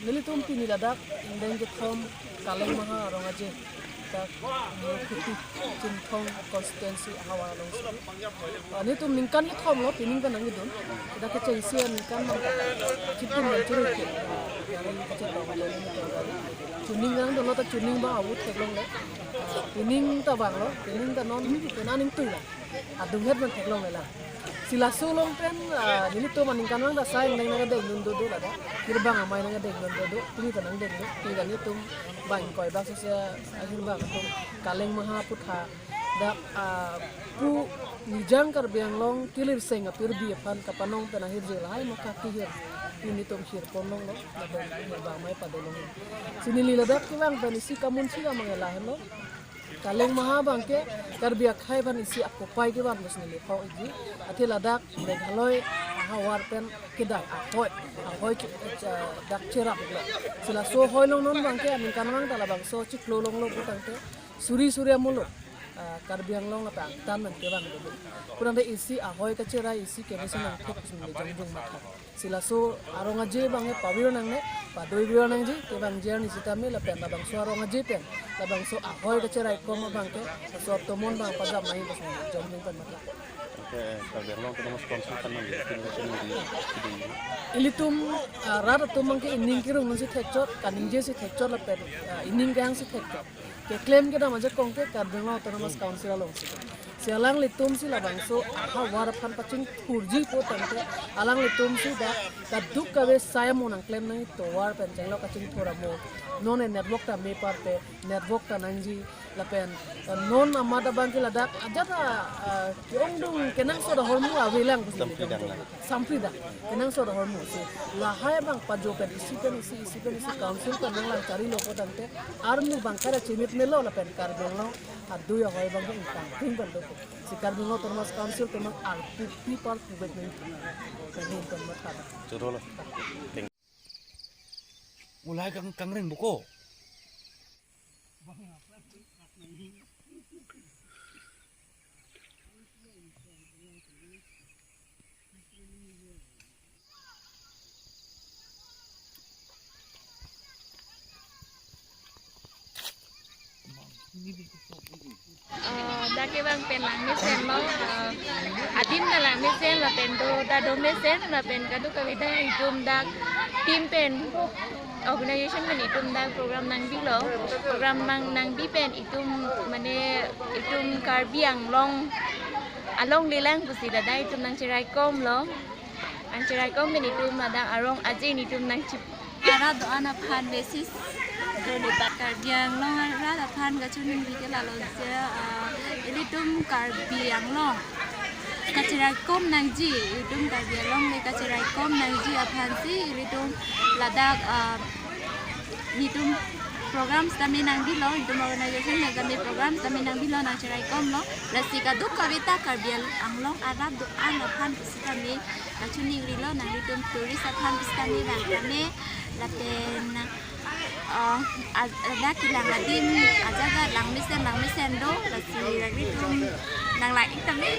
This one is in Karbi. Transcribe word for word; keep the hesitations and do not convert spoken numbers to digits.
Nelitum pini ladak ingdeng kethom Kaleng Maha Arong Aje, dak Murukhuti Chinthong constituency ahavar alongsi. Ah, nelitum ningkan kethom lo pining pen nangkedun. Dak kechengsi ningkan mang chitum nang churu ke. Gari kachetong alo nelitum gari. Chuning nangdun lo ta chuning bang abu theklongle. Ah, pining ta bang lo, pining ta non, pena ning tu la. Adung het man theklongle la. Si laso along pen, ah, nelitum aningkanvang ta sai ingdeng nangdengdun dodo ladak. Hirbang amei nangdengdun dodo. Tumi ta nangdengdun. Tumi ta nelitum bang koi bak sese, ah, hirbang atum Kaleng Maha aphuthak. Dak, ah, pu Nijang Karbi Anglong kilirseng apirbi aphan kapanong pen ahirje lahai mokha kihir. Nelitum hirpon longlo. Ladak hirbang amei padolong. Si neli ladak kevang pen isi kamun si kamang lahelo. Kaleng Maha abangke Karbi akhei aphan isi akopai kevan pusi neli pho iji. Athe ladak Meghalaya ahavar pen kedai ahoi, ahoi ke-, eh, dak cherap lo. Si laso ahoi along non abangke aningkanvang ta labangso chiklo longlo putangte suri suri amulo, ah, Karbi Anglong lapen angtan nangkevang dulu. Putangte isi ahoi kacherai isi kemesen nangthek pusi neli jongjong matha. Si laso Arong Aje abangke pavir nangne, padoi vir nangji, kevangji arni sitame lapen labangso Arong Aje pen, labangso ahoi kacheraikom abangke, laso atomon abang pajam nangji pusi jongjong pen matha. Oke, Karbi Anglong Autonomous Council kan nang bikin bikin di di. Ilitum, ah, rat atum abangke ining kirung si thekchot, kaningje si thekchot lapen, ah, ining kehang si thekchot. Keklem kedam ajakong ke Karbi Anglong Autonomous Council alongsi. Si alanglitum si labangso ahavar aphan pachingthurji putangte alanglitum si dak kadokave sai amo nangklem nangji, tovar pen chenglok kachingthur amo. Non e network ta me parte, network ta nangji lapen, eh, non amat abangke ladak ajat, ah, ah, ke-ongdung kenangsot ahormu avelang pusi. Sampri dang lang. Sampri dang. Kenangsot ahormu si. Lahai abang pajo pen isi pen isi, isi pen isi council pen nanglang charilo putangte armu abang kada chimit melo lapen Karbi Anglong adui ahoi abangke ingkang ping pen doko. Si Karbi Anglong Autonomous Council temang arpu pi par pubek nang. Nang pen matha. Choro lo. Mulai kang kangring buko. Ah, dak kevang pen langmesen lo, ah, adim ta langmesen lapen do ta domesen lapen kadokave ta itum dak team pen organization pen itum dak program nangbilo, program nang nangbi pen itum mane itum Karbi Anglong along lelang pusi ladak itum nangcheraikomlo. Nangcheraikom pen itum ladak Arong Aje itum nangchip. Arat do-an aphan basis jole pa Karbi Anglong arat aphan kachiningri ke lalo je, ah, ilitum Karbi Anglong kacheraikom nangji, itum Karbi Anglong le kacheraikom nangji aphansi ilitum ladak, ah, nelitum program sitame nangbilo, itum organization le kami program sitame nangbilo nangcheraikomlo. Lasi kadokave ta Karbi Anglong arat do-an aphan sitame kachiningrilo, nanglitum tourist aphan sitame bang tame lapen, ah, ad-, ada kelang adim ajaga langmesen langmesen do, lasi nanglitum nanglang-ik tame.